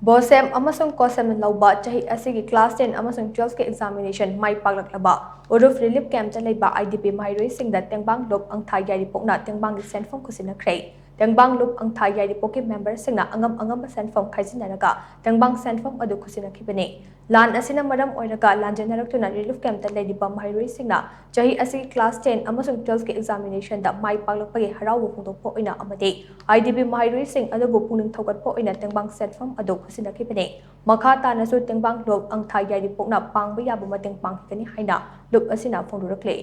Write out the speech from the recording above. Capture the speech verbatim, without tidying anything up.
ꯕꯣꯁꯦꯝ ꯑꯃꯁꯨꯡ ꯀꯣꯁꯦꯝꯅ ꯂꯧꯕ ꯆꯍꯤ ꯑꯁꯤꯒꯤ class ten ꯑꯃꯁꯨꯡ twelve ꯀꯤ examination ꯃꯥꯏ ꯄꯥꯛꯂꯛꯂꯕ ꯎꯔꯨꯞ relief camp ꯇ ꯂꯩꯕ I D P ꯃꯍꯩꯔꯣꯏꯁꯤꯡꯗ ꯇꯦꯡꯕꯥꯡ ꯂꯨꯞ ꯑꯪꯊꯥ ꯌꯥꯏꯔꯤꯄꯣꯛꯅ ꯇꯦꯡꯕꯥꯡꯒꯤ ꯁꯦꯟꯐꯝ ꯈꯨꯠꯁꯤꯟꯅꯈ꯭ꯔꯦ꯫ ꯇꯦꯡꯕꯥꯡ ꯂꯨꯞ ꯑꯪꯊꯥ ꯌꯥꯏꯔꯤꯄꯣꯛꯀꯤ member ꯁꯤꯡꯅ ꯑꯉꯝ ꯑꯉꯝꯕ ꯁꯦꯟꯐꯝ ꯈꯥꯏꯖꯤꯟꯅꯔꯒ ꯇꯦꯡꯕꯥꯡ ꯁꯦꯟꯐꯝ ꯑꯗꯨ ꯈꯨꯠꯁꯤꯟꯅꯈꯤꯕꯅꯤ꯫ ꯂꯥꯟ ꯑꯁꯤꯅ ꯃꯔꯝ ꯑꯣꯏꯔꯒ ꯂꯥꯟꯖꯦꯟꯅꯔꯛꯇꯨꯅ relief camp ꯇ ꯂꯩꯔꯤꯕ ꯃꯍꯩꯔꯣꯏꯁꯤꯡꯅ ꯆꯍꯤ ꯑꯁꯤꯒꯤ class ten ꯑꯃꯁꯨꯡ twelve ꯀꯤ examination ꯗ ꯃꯥꯏ ꯄꯥꯛꯂꯛꯄꯒꯤ ꯍꯔꯥꯎꯕ ꯐꯣꯡꯗꯣꯛꯄ ꯑꯣꯏꯅ ꯑꯃꯗꯤ I D P ꯃꯍꯩꯔꯣꯏꯁꯤꯡ ꯑꯗꯨꯕꯨ ꯄꯨꯛꯅꯤꯡ ꯊꯧꯒꯠꯄ ꯑꯣꯏꯅ ꯇꯦꯡꯕꯥꯡ ꯁꯦꯟꯐꯝ ꯑꯗꯨ ꯈꯨꯠꯁꯤꯟꯅꯈꯤꯕꯅꯤ꯫ ꯃꯈꯥ ꯇꯥꯅꯁꯨ ꯇꯦꯡꯕꯥꯡ ꯂꯨꯞ ꯑꯪꯊꯥ ꯌꯥꯏꯔꯤꯄꯣꯛꯅ ꯄꯥꯡꯕ ꯌꯥꯕ ꯃꯇꯦꯡ ꯄꯥꯡꯈꯤꯒꯅꯤ ꯍꯥꯏꯅ ꯂꯨꯞ ꯑꯁꯤꯅ ꯐꯣꯡꯗꯣꯔꯛꯂꯤ꯫